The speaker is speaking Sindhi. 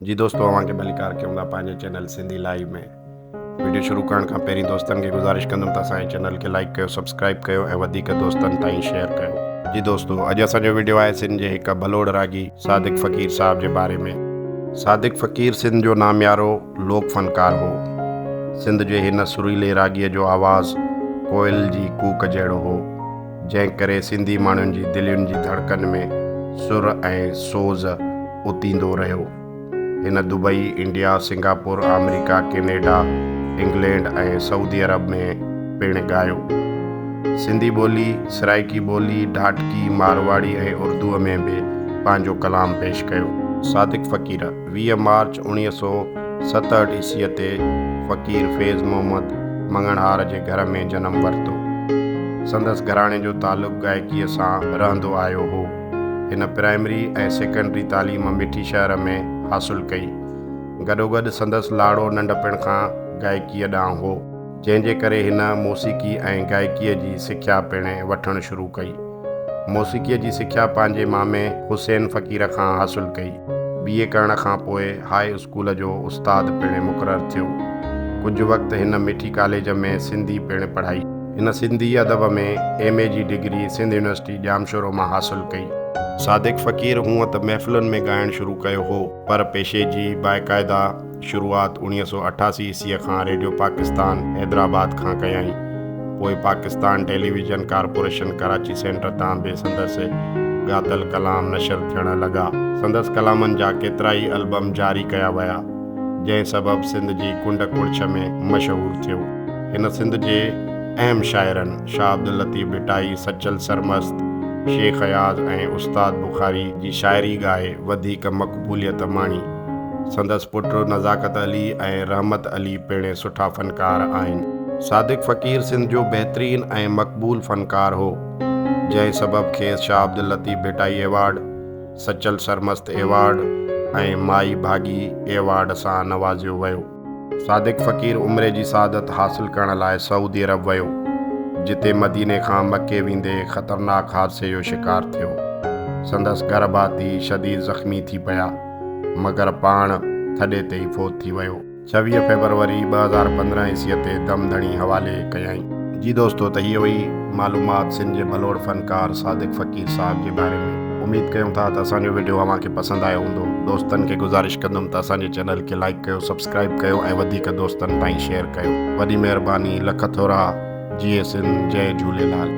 جي دوستو اوهان کي ڀليڪار ڪيون ٿا پنهنجي چينل سنڌي لائيو ۾. وڊيو شروع ڪرڻ کان پهرين دوستن کي گذارش ڪندم ته اسان جي چينل کي لائيڪ ڪيو سبسڪرائيب ڪيو ۽ وڌيڪ دوستن تائين شيئر ڪيو. جي دوستو اڄ اسان جو وڊيو آهي سنڌ جي هڪ ڀلوڙ راڳي صادق فقير صاحب جي باري ۾. صادق فقير سنڌ جو ناميارو لوڪ فنڪار هو. سنڌ جي هن سريلي راڳيء جو آواز ڪوئل جي ڪوڪ جهڙو هو. جنهن ڪري سنڌي ماڻهن جي دلين جي ڌڙڪن ۾ سر ۽ سوز اتيندو رهيو. هن دبئي، انڊيا، سنگاپور، آمريڪا، ڪينيڊا، انگلينڊ ۽ سعودي عرب ۾ پڻ ڳايو. سنڌي ٻولي، سرائيڪي ٻولي، ڍاٽڪي، مارواڙي ۽ اردوء ۾ به پنهنجو ڪلام پيش ڪيو. صادق فقير، 20 مارچ 1967 عيسويء تي فقير فيض محمد مڱڻهار جي گهر ۾ جنم ورتو. سندس گهراڻي جو تعلق ڳائڪيء سان رهندو آيو هو. هن پرائمري ۽ سيڪنڊري تعليم مٺي شهر ۾ حاصل ڪئي. گڏوگڏ سندس لاڙو ننڍپڻ کان گائڪيء ڏانهن هو، جنهن جي ڪري هن موسيقي ۽ گائڪيء جي سکيا پڻ وٺڻ شروع ڪئي. موسيقيء جي سکيا پنهنجي مامي حسين فقير کان حاصل ڪئي. بي اي ڪرڻ کان پوء هاء اسڪول جو استاد پڻ مقرر ٿيو. ڪجهه وقت هن مٺي ڪاليج ۾ سنڌي پڻ پڙهائي. هن سنڌي ادب ۾ ايم اي جي ڊگري سنڌ يونيورسٽي ڄامشورو مان حاصل ڪئي. صادق فقير هونء ته محفلن ۾ ڳائڻ شروع ڪيو هو، پر پيشي جي باقاعده شروعات 1988 عيسويء کان ريڊيو پاڪستان حيدرآباد کان ڪيائين. پوء Pakistan television corporation Karachi centre تان به سندس ڳاتل ڪلام نشر ٿيڻ لڳا. سندس ڪلامن جا ڪيترائي البم جاري ڪيا ويا. جنهن سبب سنڌ جي ڪنڊ ڪڙڇ ۾ مشهور ٿيو. هن سنڌ جي اهم شاعرن شاهه عبداللطيف ڀٽائي، سچل سرمست، شيخ اياز ۽ استاد بخاري جي شاعري ڳائي وڌيڪ مقبوليت ماڻي. سندس پٽ نزاڪت علي ۽ رحمت علي پڻ سٺا فنڪار آهن. صادق فقير سنڌ جو بهترين ۽ مقبول فنڪار هو، جنهن سبب کيس شاهه عبداللطيف ڀٽائي ايوارڊ، سچل سرمست ايوارڊ ۽ مائي ڀاڳي ايوارڊ سان نوازيو ويو. صادق فقير عمري جي سعادت حاصل ڪرڻ لاء سعودي عرب ويو، جتي مديني کان مڪي ويندي خطرناڪ حادثي جو شڪار ٿيو. سندس گهر ڀاتي شديد زخمي ٿي پيا، مگر پاڻ ٿڏي تي ئي فوت ٿي ويو. 26 فيبروري 2015 عيسويء تي دم ڌڻي حوالي ڪيائين. جي دوستو ته هيء هئي معلومات سنڌ جي ڀلوڙ فنڪار صادق فقير صاحب جي باري ۾. اميد ڪيون ٿا ته اسان جو وڊيو اوهان کي پسند آيو هوندو. دوستن کي گذارش ڪندم ته اسان جي چينل کي لائيڪ ڪيو سبسڪرائيب ڪيو ۽ وڌيڪ دوستن تائين شيئر ڪيو. وڏي مهرباني لک ٿورا جيئي سنڌ جئي جهوليلال.